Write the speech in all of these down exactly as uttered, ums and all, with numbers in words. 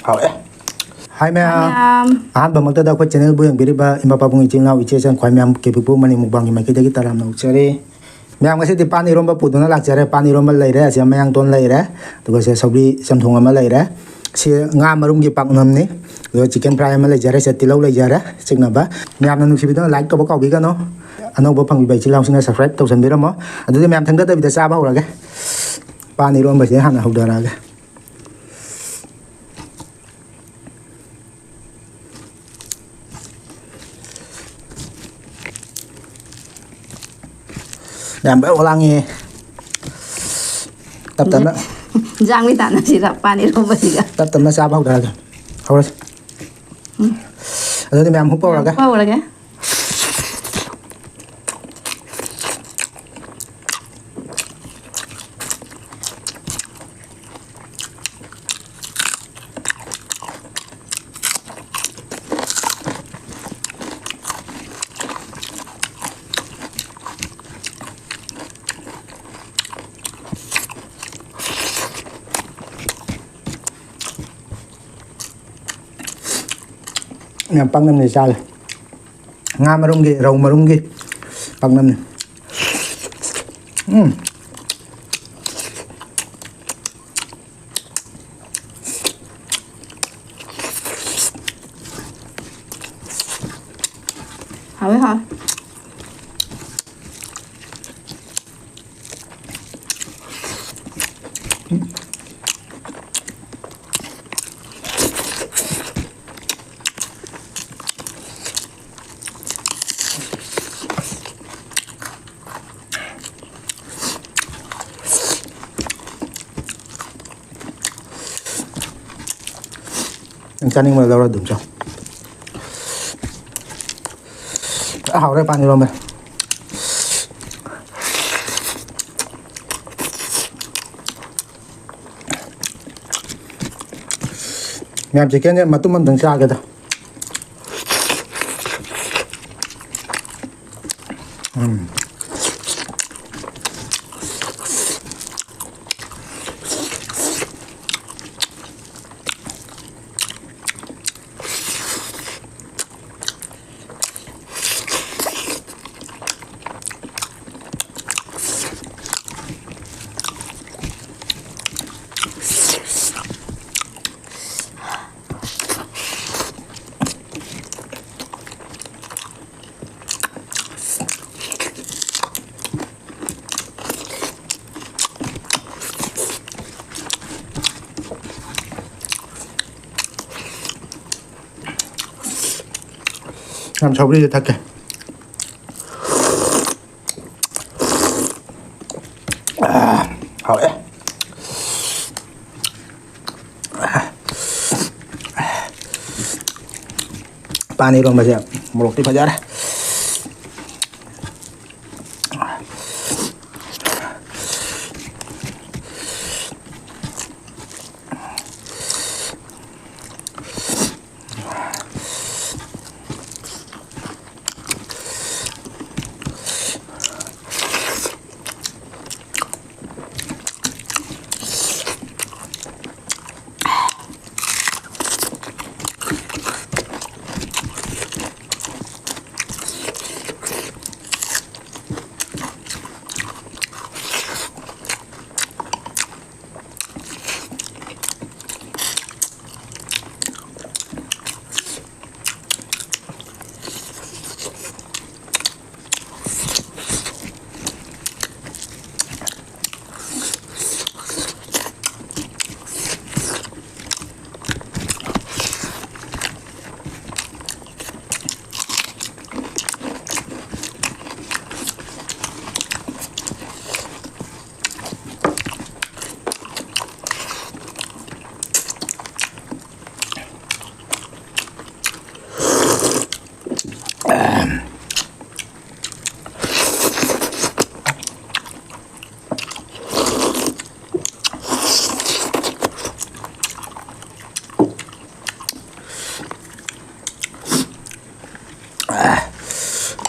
ꯍꯥꯎꯋꯦ꯫ ꯍꯥꯏ ꯃꯌꯥꯝ꯫ ꯃꯌꯥꯝ꯫ ꯑꯍꯥꯟꯕꯃꯛꯇꯗ ꯑꯩꯈꯣꯏ ꯆꯦꯅꯦꯜꯕꯨ ꯌꯦꯡꯕꯤꯔꯤꯕ ꯏꯃꯥ ꯄꯥꯕꯨꯡ ꯏꯆꯤꯜ ꯏꯅꯥꯎ ꯏꯆꯦ ꯏꯆꯟ ꯈ꯭ꯋꯥꯏ ꯃꯌꯥꯝ ꯀꯦꯕꯤꯛꯄꯨ ꯃꯅꯤꯡ ꯃꯨꯛꯕꯥꯡꯒꯤ ꯃꯥꯏꯀꯩꯗꯒꯤ ꯇꯔꯥꯝꯅ ꯑꯣꯛꯆꯔꯤ꯫ ꯃꯌꯥꯝ ꯉꯁꯤꯗꯤ ꯄꯥꯟ ꯏꯔꯣꯝꯕ ꯄꯨꯗꯨꯅ ꯂꯥꯛꯆꯔꯦ꯫ ꯄꯥꯟ ꯏꯔꯣꯝꯕ ꯂꯩꯔꯦ, ꯑꯁꯤꯗ ꯃꯌꯥꯡꯇꯣꯟ ꯂꯩꯔꯦ, ꯑꯗꯨꯒ ꯁꯤꯗ ꯁꯧꯒ꯭ꯔꯤ ꯆꯝꯊꯣꯡ ꯑꯃ ꯂꯩꯔꯦ꯫ ꯁꯤ ꯉꯥ ꯃꯔꯨꯝꯒꯤ ꯄꯥꯛꯅꯝꯅꯤ꯫ ꯑꯗꯨꯒ ꯆꯤꯛꯀꯟ ꯐ꯭ꯔꯥꯏ ꯑꯃ ꯂꯩꯖꯔꯦ, ꯁꯤꯗ ꯇꯤꯜꯍꯧ ꯂꯩꯖꯔꯦ꯫ ꯆꯤꯛꯅꯕ ꯃꯌꯥꯝꯅ ꯅꯨꯡꯁꯤꯕꯤꯗꯨꯅ ꯂꯥꯏꯛ ꯇꯧꯕ ꯀꯥꯎꯕꯤꯒꯅꯨ꯫ ꯑꯅꯧꯕ ꯐꯪꯕꯤꯕ ꯏꯆꯤꯜ ꯏꯅꯥꯎꯁꯤꯡꯅ ꯁꯕꯁꯀ꯭ꯔꯥꯏꯕ ꯇꯧꯁꯟꯕꯤꯔꯝꯃꯣ꯫ ꯑꯗꯨꯗꯤ ꯃꯌꯥꯝ ꯊꯦꯡꯊꯗꯕꯤꯗ ꯆꯥꯕ ꯍꯧꯔꯒꯦ꯫ ꯄꯥꯟ ꯏꯔꯣꯝꯕꯁꯤꯗ ꯍꯥꯟꯅ ꯍꯧꯗꯔꯛꯑꯒꯦ꯫ ꯌꯥꯝ ꯕꯦꯛ ꯂꯥꯡꯉꯦ꯫ ꯇꯞ ꯇꯞꯅ꯫ ꯏꯟꯖꯥꯡ ꯃꯩ ꯇꯥꯟꯅꯁꯤꯔ ꯄꯥꯟ ꯏꯔꯣꯝꯕꯁꯤꯒ? ꯇꯞ ꯇꯞꯅ ꯆꯥꯕ ꯍꯧꯗꯔꯒꯦ꯫ ꯍꯧꯔꯁꯤ꯫ ꯎꯝ꯫ ꯑꯗꯨꯗꯤ ꯃꯌꯥꯝ ꯍꯨꯞꯄ ꯍꯧꯔꯒꯦ꯫ ꯍꯨꯞꯄ ꯍꯧꯔꯒꯦ꯫ ꯌꯥꯝ ꯄꯥꯛꯅꯝꯅꯦ ꯆꯥꯔꯦ꯫ ꯉꯥ ꯃꯔꯨꯝꯒꯤ, ꯔꯧ ꯃꯔꯨꯝꯒꯤ ꯄꯥꯛꯅꯝꯅꯤ꯫ ꯎꯝ꯫ ꯍꯥꯎꯋꯦ, ꯍꯥꯎꯋꯦ꯫ ꯅꯪ ꯆꯥꯅꯤꯡꯕ ꯂꯧꯔ ꯑꯗꯨꯝ ꯆꯥꯎ꯫ ꯐꯖ ꯍꯥꯎꯔꯦ ꯄꯥꯟ ꯏꯔꯣꯝꯕ꯫ ꯃꯌꯥꯝ, ꯆꯤꯛꯀꯟꯁꯦ ꯃꯇꯨꯝ ꯑꯃꯇꯪ ꯆꯥꯒꯦꯗ꯫ ꯎꯝ꯫ ꯅꯪ ꯁꯧꯒ꯭ꯔꯤꯁꯦ ꯊꯛꯀꯦ꯫ ꯑꯥ, ꯍꯥꯎꯔꯦ꯫ ꯄꯥꯟ ꯏꯔꯣꯟꯕꯁꯦ ꯃꯣꯔꯣꯛꯇꯤ ꯐꯖꯔꯦ꯫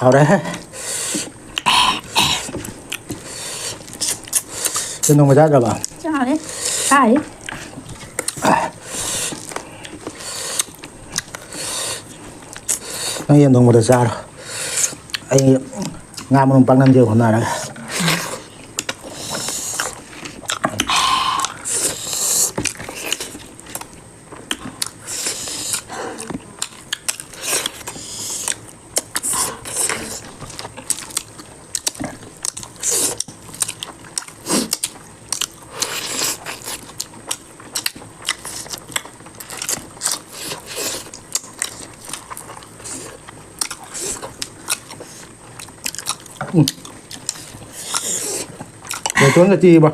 ꯍꯥꯎꯔꯦꯍꯦ꯫ ꯌꯦꯟ ꯊꯣꯡꯕ ꯆꯥꯗ꯭ꯔꯕ? ꯆꯥꯔꯦ꯫ ꯆꯥꯔꯤ꯫ ꯅꯪ ꯌꯦꯟ ꯊꯣꯡꯕꯗ ꯆꯥꯔꯣ꯫ ꯑꯩ ꯉꯥ ꯃꯔꯨꯝ ꯄꯥꯛꯅꯝꯁꯦ ꯍꯣꯠꯅꯔꯒꯦ꯫ ꯏꯇꯣꯝꯗ ꯇꯤꯕ꯫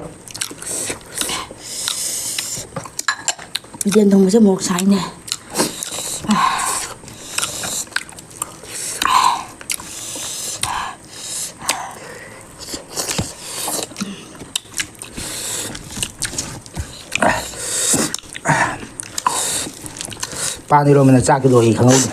ꯌꯦꯟ ꯊꯣꯡꯕꯁꯦ ꯃꯣꯔꯣꯛ ꯁꯥꯏꯅꯦ꯫ ꯄꯥꯟ ꯏꯔꯣꯟꯕꯅ ꯆꯥꯛꯀꯤ ꯂꯣꯏ ꯈꯪꯍꯧꯗꯦ꯫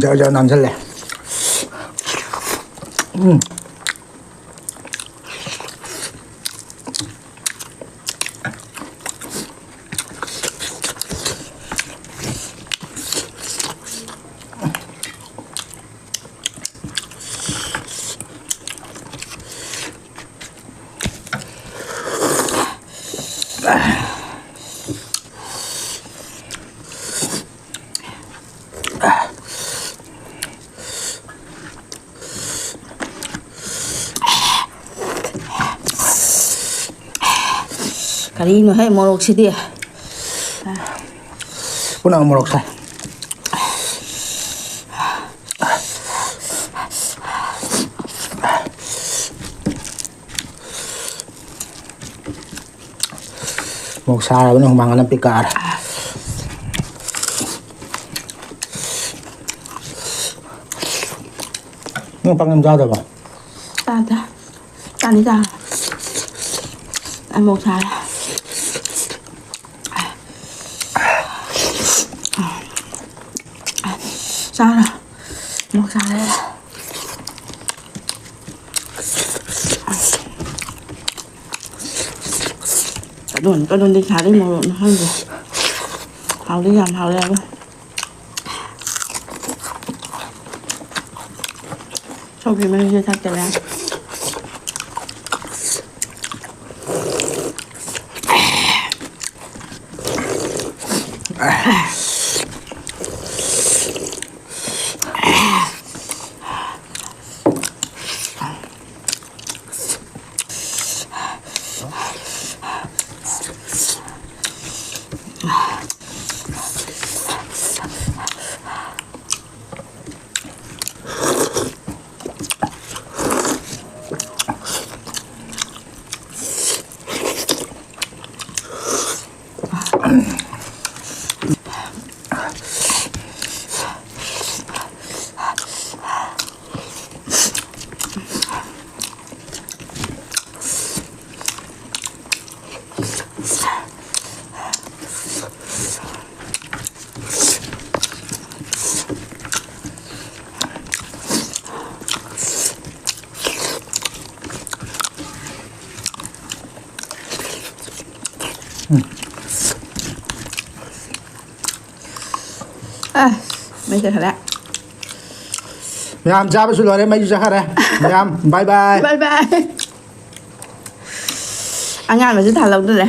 ꯖꯔ ꯖꯔ ꯅꯥꯟꯁꯤꯜꯂꯦ꯫ ꯎꯝ꯫ ꯀꯔꯤꯅꯣꯍꯦ ꯃꯣꯔꯣꯛꯁꯤꯗꯤ? ꯄꯨꯝꯅꯃꯛ ꯃꯣꯔꯣꯛ ꯁꯥꯏ꯫ ꯃꯣꯔꯣꯛ ꯁꯥꯔꯕꯅꯤꯅ ꯍꯨꯃꯥꯡ ꯑꯅꯞꯄꯤ ꯀꯥꯔꯦ꯫ ꯅꯪ ꯄꯥꯛꯅꯝ ꯆꯥꯗꯕ? ꯆꯥꯗꯦ꯫ ꯆꯥꯅꯤ ꯆꯥ꯫ ꯑꯃꯨꯛ ꯆꯥꯔꯦ꯫ ꯆꯥꯔꯣ꯫ ꯑꯃꯨꯛ ꯆꯥꯔꯦ꯫ ꯀꯗꯣꯟ ꯀꯗꯣꯟꯗꯤ ꯁꯥꯔꯤ ꯃꯣꯔꯣꯛꯅ ꯈꯪꯗꯦ꯫ ꯍꯥꯎꯗꯤ ꯌꯥꯝ ꯍꯥꯎꯔꯦ ꯑꯗꯣ꯫ ꯁꯧꯒ꯭ꯔꯤ ꯃꯍꯤꯁꯦ ꯊꯛꯇꯕ ꯌꯥꯗꯦ꯫ ꯑ, ꯃꯩ ꯆꯠꯈ꯭ꯔꯦ꯫ ꯃꯌꯥꯝ ꯆꯥꯕꯁꯨ ꯂꯣꯏꯔꯦ, ꯃꯩꯁꯨ ꯆꯠꯈ꯭ꯔꯦ꯫ ꯃꯌꯥꯝ ꯕꯥꯏ ꯕꯥꯏ꯫ ꯕꯥꯏ ꯕꯥꯏ꯫ ꯑꯉꯥꯡꯅꯁꯨ ꯊꯥꯜꯍꯧꯗ꯭ꯔꯦ꯫